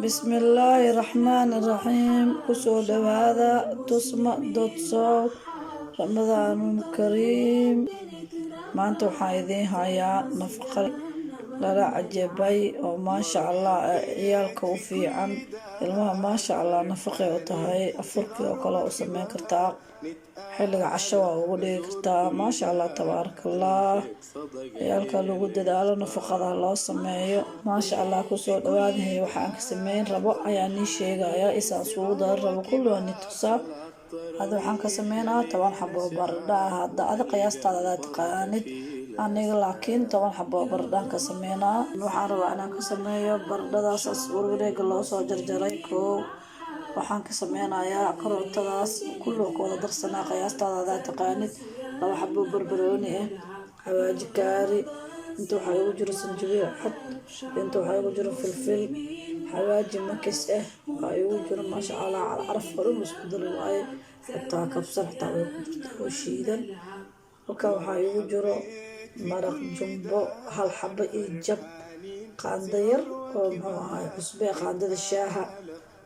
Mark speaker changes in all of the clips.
Speaker 1: Bismillaahi Raxmaani Raxiim. Kusoo dhawaada tusma.sow. Ramadaanul Kariim. Maanta waxaan idiin hayaa nafaqa lala cajabay oo maasha Allah ciyaalka u fiican, ilmaha maasha Allah nafaqay u tahay. Afurkii oo kale u sameyn kartaa, xilliga casho waa ugu dhigi kartaa. Maasha Allah, tabaarakallah. Ciyaalka lagu dadaalo, nafaqada loo sameeyo. Maasha Allah, kusoo dhawaadahay. Waxaan ka sameyn rabo ayaa nii sheegaya, isaan isugu dari rabo kulli waa nii tusaa. Hadda waxaan ka sameynaa 10 xabo oo baradho ah. Hadda adi qiyaastaada adaa taqaanid, aniga laakiin 10 xabo oo baradhaan ka sameynaa. Waxaan rabaa inaan ka sameeyo baradhadaas warwareega loo soo jarjaray. Koow, waxaan ka sameynayaa karootadaas, kulli ku wada darsanaa, qiyaastaada adaa taqaanid. 2 xabo barbarooni ah, xawaaji kaari, inta waxaa igu jiro sanjabiil cad, inta waxaa igu jiro filfil, xawaaji makis ah waa igu jiro. Maasha Allah, caraf oo dhan isku dari waaye. Xitaa kabsar xitaa way ku jirtaa oo shiidan. Halkan waxaa igu jiro maraq jumbo hal xabo iyo jab, qaando yar oo muxuu ahaay cusbe, qaandada shaaha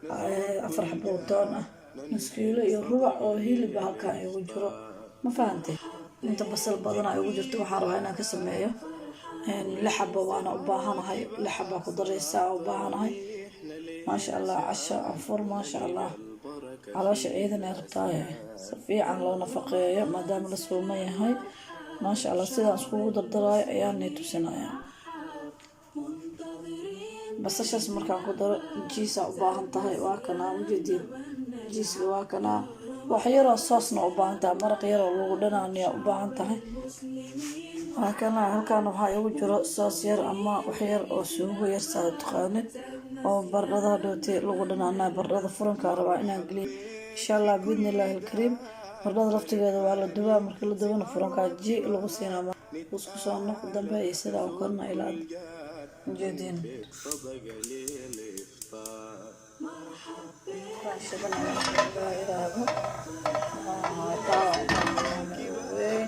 Speaker 1: 4 xabo oo toon ah, nus kiilo iyo rubac oo hilib ah halkan igu jiro. Ma fahantay? Inta basal badanaa igu jirto. Waxaan rabaa inaan ka sameeyo 6 xabo, waana u baahanahay. 6 xabaa ku dareysaa u baahanahay. Maasha Allah, casho afur, maasha Allah, caloosha ciidan ay rabtaaye si fiican loo nafaqeeyo maadaama la sooman yahay. Maasha Allah, sidaan iskugu dardaraayo ayaa nii tusinayaa. Basashaas markaan ku daro, jiisaa u baahan tahay. Waa kanaa, ujeediin jiiska waa kanaa. Wax yaroo soosna u baahan tahay, maraq yaroo lagu dhanaaniya u baahan tahay. Waa kana. Halkan waxaa igu jiro soos yar ama wax yar oo suugo yar, saa taqaanid, oo baradhada hadhowtay lagu dhanaanaa. Baradhada furankaa rabaa inaan geliyo, insha Allah, biidni illaahi alkariim. Baradhada laftigeeda waa la dubaa. Markii la dubana furankaa ji lagu siinaa. Isku soo noq dambe iyo sidaa u karna ilaa ujeediin. Waxaan shidanaya iraahdo weyn.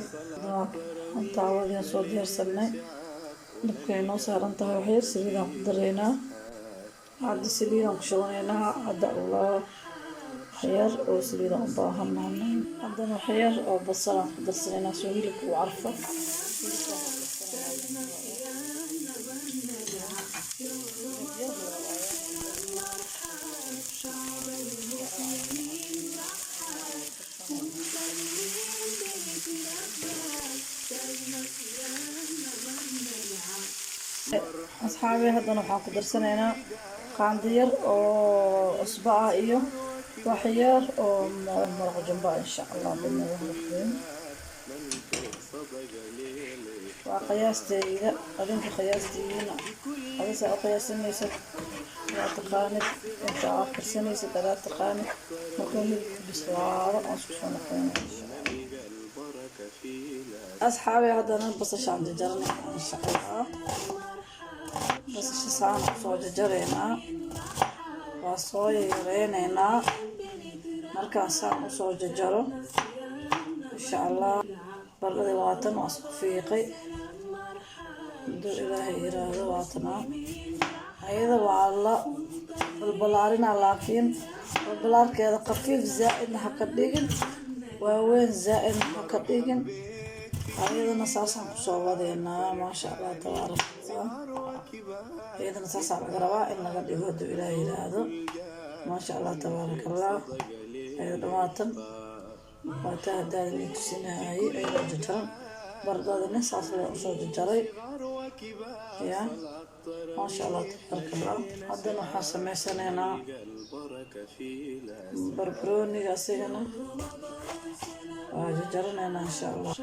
Speaker 1: Taawadii soo diyaarsanay, dabkay noo saaran tahay. Waxyar saliidaan ku dareynaa hadda, saliidaan ku shubanaynaa hadda. Allah, waxyar oo saliidaan u baahannahay. Haddana waxyar oo basalaan ku darsanaynaa soo hilibka u carfo. Hilibkaan ku darsanaynaa. Asxaabi, haddana waxaan ku darsanaynaa qaando yar oo cusbo ah iyo wax yar oo maraq jumbo ah, insha Allah bidnillahi. Waa qiyaasteyda, adinka qiyaastiina adisa u qiyaasanaysid adaa taqaanid. Inta aad karsanaysid adaa taqaanid. Markuu hilibku bislaado aan isku soo noqonayna, insha Allah. Asxaabi, haddana basashaan jarjaranayna, insha Allah. Basasha saan usoo jarjaraynaa, waa soo yareyneynaa. Markaan saan usoo jarjaro, insha Allah, baradhadii waatan, waa isku fiiqay. Haduu Ilaahay yiraahdo, waatanaa. Ayada waa la balbalaarinaa, laakiin balbalaarkeeda khafiif zaa-idna ha ka dhigin, waaweyn zaa-idna ha ka dhigin. Ayadana saasaan kusoo wadeynaa. Maasha Allah, tabaaraka Allah. Iyadana saasaa laga rabaa in laga dhigo, hadduu Ilaah yiraahdo. Maasha Allah, tabaaraka Allah. Ayada dhamaatan waa taa haddaada nii tusinayay ayadoo jarjaran. Baradhadana saas lee usoo jarjaray ya. Maasha Allah, tabaaraka Allah. Haddana waxaan sameysanaynaa barbarooniga, asigana waa jarjaranaynaa, insha Allah.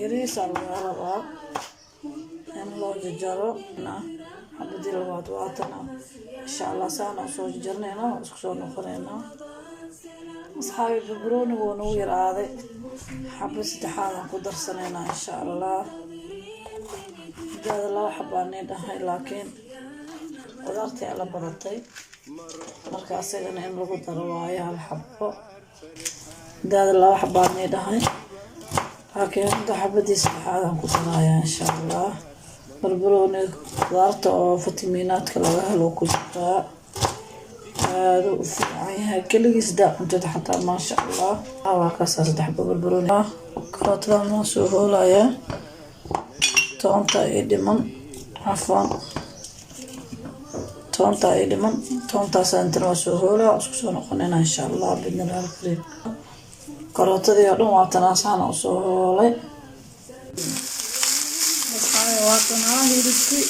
Speaker 1: Yariisaa laga rabaa in loo jarjaro. Xabadii labaad waatana, insha Allah. Saana usoo jarjaranaynaa, waa isku soo noqonaynaa. Asxaabi, barbarooniga waa nagu yaraaday. Xabad saddexaadaan ku darsanaynaa, insha Allah. Daada 2 xabaa nii dhahay, laakiin qudaartii ala badatay. Marka asagana in lagu daro waayo hal xabo. Daada 2 xabaa nii dhahay, laakiin hadda xabadii saddexaadaan ku darayaa, insha Allah. Barbarooni khudaarta oo fitamiinaadka laga helo ku jirtaa, aada u fiican yahay keligiis hadaa cuntid xataa, maasha Allah. Waa kaasaa, saddex xabo barbarooni ah. Karootadan waan soo hoolayaa, toonta ii dhiman, cafwan, toonta ii dhiman. Toontaas intana waa soo hoolaa, isku soo noqonayna insha Allah bi'idnillahi alkariim. Karootadii oo dhan waa tanaasaana usoo hoolay. Asxaabi, waa tanaa hilibkii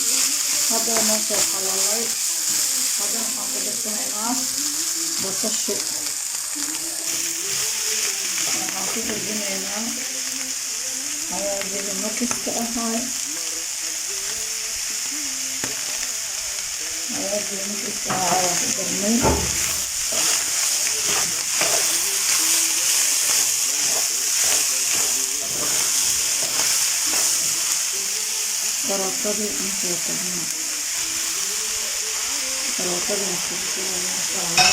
Speaker 1: hadda noo soo qalalay. Haddana waxaan ku darsanaynaa basashi, waxaan ku gudbinaynaa xawaajiga makiska ahaay. Xawaajiga makiska ahaa ayaan ku darnay. Karootadii intoo tagna, karootadii aan ku shubaya insha Allah.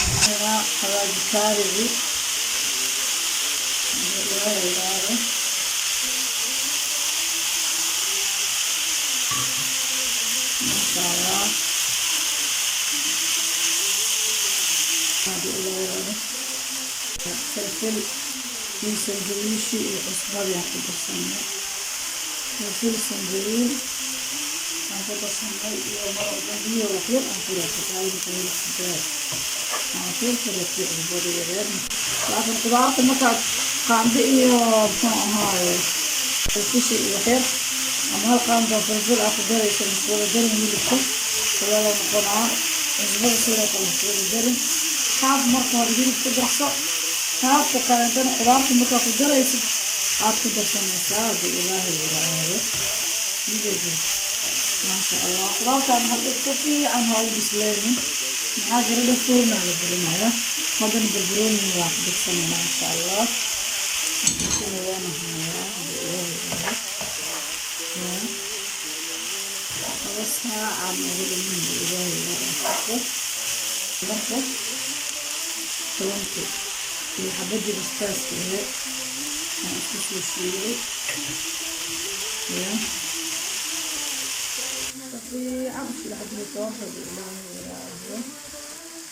Speaker 1: Xawaaji kaarigii ilaah, masha Allah. Hadii ilaah filfil iyo sanjabiishii iyo cusbadii aan ku darsanay, filfil, sanjabiil aan ku darsanay iyo maraq biyo waxyar aan ku reebtay, aan ku reebtay cusbada yaryar. Laakiin qudaarta markaad qaando iyo, muxuu ahaaye, filfishi iyo waxyar ama hal qaando filfil aa ku darayso, iswada darin. Hilibka kuleel noqonaa. Cusbada sidoo kale iswada darin. Haaf marka hore hilib ku darso, haafka kaleetana qudaarta markaa ku daraysid aad ku darsanaysaa, haddii Ilaahay yiraahdo. Mideedii, maasha Allah. Qudaartaan hadda si fiican ha u bisleynin, maxaa jira, dha foornaa la gelinaya. Haddana barbarooni waan ku darsanaynaa insha Allah. Waana hayaa, haddii Ilaahay yiraahdo. 2 saaca noogu dhiman, haddii Ilaahay yiraahdo. Marka toonta iyo xabadii basbaaska ahayd aan isku soo shiiday ya si fiican isku dhex jiro toonta, haddii Ilaahay yiraahdo,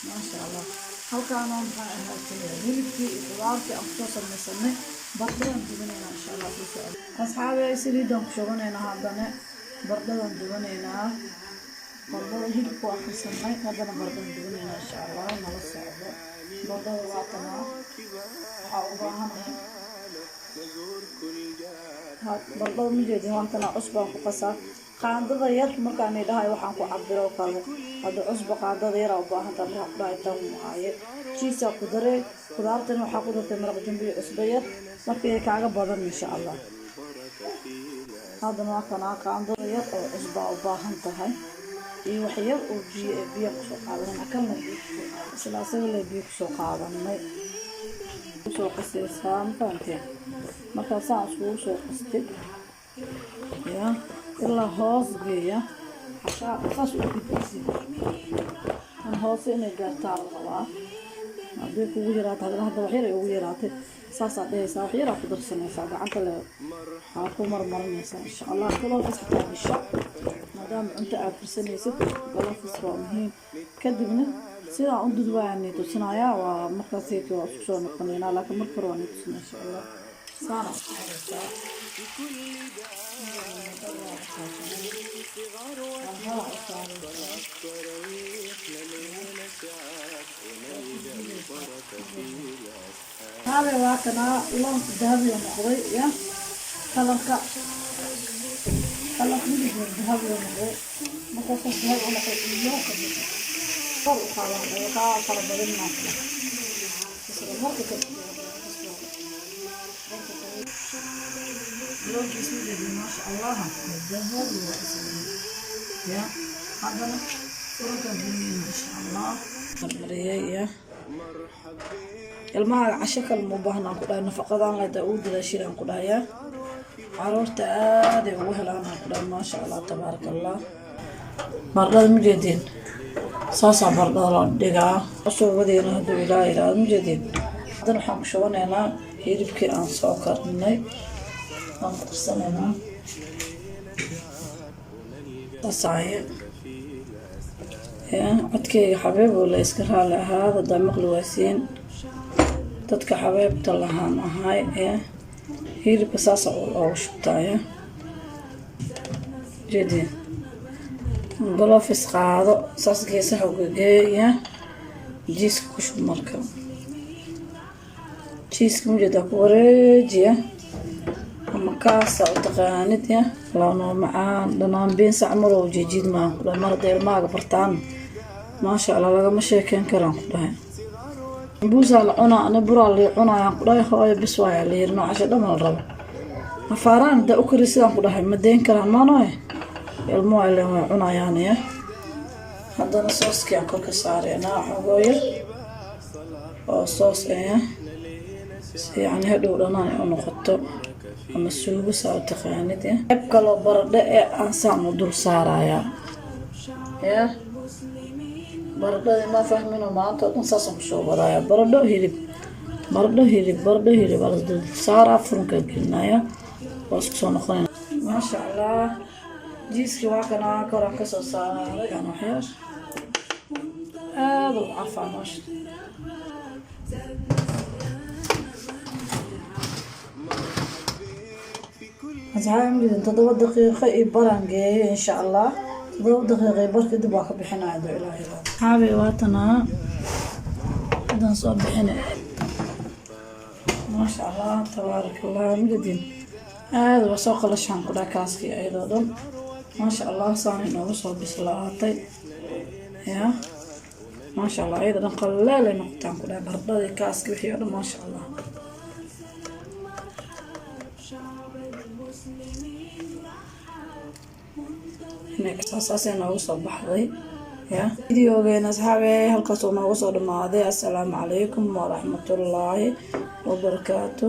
Speaker 1: maasha Allah. Halkaana maxaa ahaatay hilibkii iyo qudaartii aan kusoo samaysanay. Bardhadan dubanaynaa insha Allah. Soo socda asxaabi, saliidaan ku shubanaynaa. Haddana bardhadan dubanaynaa. Bardhada hilibka waa karsanay, haddana bardhadan dubanaynaa insha Allah. Nala socdo. Bardhada waatanaa. Waxaa u baahanahay bardhada ma jeedin? Waatana, cusbaan ku qasaa qaandada yar. Markaan dhahay waxaan ku cabiro kale, hadda cusba qaandada yaraa u baahantaa. Markaan ku dhahay tan waaye, jiisaa ku daree. Qudaartana waxaa ku dartay maraq jumbo iyo cusbo yar, markay kaaga badan insha Allah. Haddana waa kanaa, qaandada yar oo cusbaa u baahan tahay iyo wax yar oo biyo. Biyo kusoo qaadanana, kalna biyo kusoo qaadan, isla asaga le biyo kusoo qaadanay. Kusoo qasaysaa, ma fahanteen? Markaa saan iskugu soo qastid ya ilaa hoos geeya, xashaa saas u gudbisid. Tan hoose inay gaartaa la rabaa. Hadday kugu yaraato, hadana hadda wax yar ay ugu yaraatay, saasaa dhehaysaa, wax yaraa ku darsanaysaa, gacanta le waxaa ku marmarinaysaa insha Allah. Gloves xitaa gasho, maadaama cunto aad karsanaysid, gloves waa muhiim. Kadibna sidaan u dudwaani tusinayaa. Waa markaasayt waa isku soo noqonaynaa, laakiin marka hore waa nii tusinaa insha Allah. Saana isku xiraysaa. Halhala u saaraysaa. Habe, waa kanaa, loonka dahabi uu noqday ya. Kalarka hilibka dahabi uu noqday. Markaasaas dahabi u noqday, loonka kor u qaadan, kaa fara badan maa isla marka ka loonkiis ujeedin, maasha Allah, dahabi waa isla ya. Haddana furankan geliyeyna insha Allah mariyay ya. Ilmaha casho kale ma u baahnaan ku dhahay. Nafaqadan leda ugu dadaashidaan ku dhahayaa, caruurta aaday ugu helaan aan ku dhahay, maasha Allah, tabaaraka Allah. Bardhada ma jeedin? Saasaa bardhada loo dhigaa. Usoo wadeyna, hadduu Ilaah yiraahdo. Ma jeedin? Haddana waxaan ku shubanaynaa hilibkii aan soo karinay, aan ku darsanaynaa. Sasaaye ya codkeyga xabeeb oo la iska raali ahaada hadaa maqli waasiin. Dadka xabeebta lahaan ahay ee hilibka saasa oogu shubtaa. Ya jeedin, gloves qaado, saas geesaha ugageeya, cheese-ka ku shub. Marka cheese-ka mujeedaa ku wareejiya ama kaasa u taqaanid. Ya laanoo macaan dhanaan biinsa camal oo jijiid maan ku dhahay. Mar hadday ilmahaaga bartaan, maasha Allah, lagama sheekeyn karaan ku dhahay. Sambuusaa la cunaa, ani buraa lii cunaayaan ku dhahay. Hooyo, bis waaya la yiri, noocasha dhan la rabo afaaraan hadaa u kari sidaan ku dhahay, ma deyn karaan maanoy ilmuhu ileen way cunayaan. Ya haddana sauce-kii aan korka saareynaa, xogoo yar oo sauce ah, si yacni hadhow dhanaan ay u noqoto ama suugo saa u taqaanid. Ya qayb kaloo baradho ee aan saan u dul saarayaa. Ya baradhadii ma fahmino, maanta oo dhan saasaan kusoo wadaaya: baradho, hilib, baradho, hilib, baradho, hilib aa la dul saaraa, furunka gelinaya, waa isku soo noqonayna. Maasha Allah, cheese-kii waa kana koraan kasoo saaray. Kan waxyar aada u carfaa, maasha. Asxaabi, midin 7 daqiiqo iyo baraan geeyo. Insha Allah 7 daqiiqo iyo bar kadib waa ka bixinaya doo Ilaahay. Asxaabi, waatanaa haddaan soo bixina. Maasha Allah, tabaaraka Allah, midin aada waa soo qalashaan ku dhaha kaaskii ayadoo dhan. Maasha Allah, saan inoogu soo bislaatay. Ya maasha Allah, ayada dhan qalleelay noqotaan ku dhaha, baradhadii, kaaski, wixii oo dhan, maasha Allah. Saasay noogu soo baxday. Ya videogeena, asxaabe, halkaas oo noogu soo dhamaaday. Assalaamu calaykum waraxmatullaahi wabarakaatu.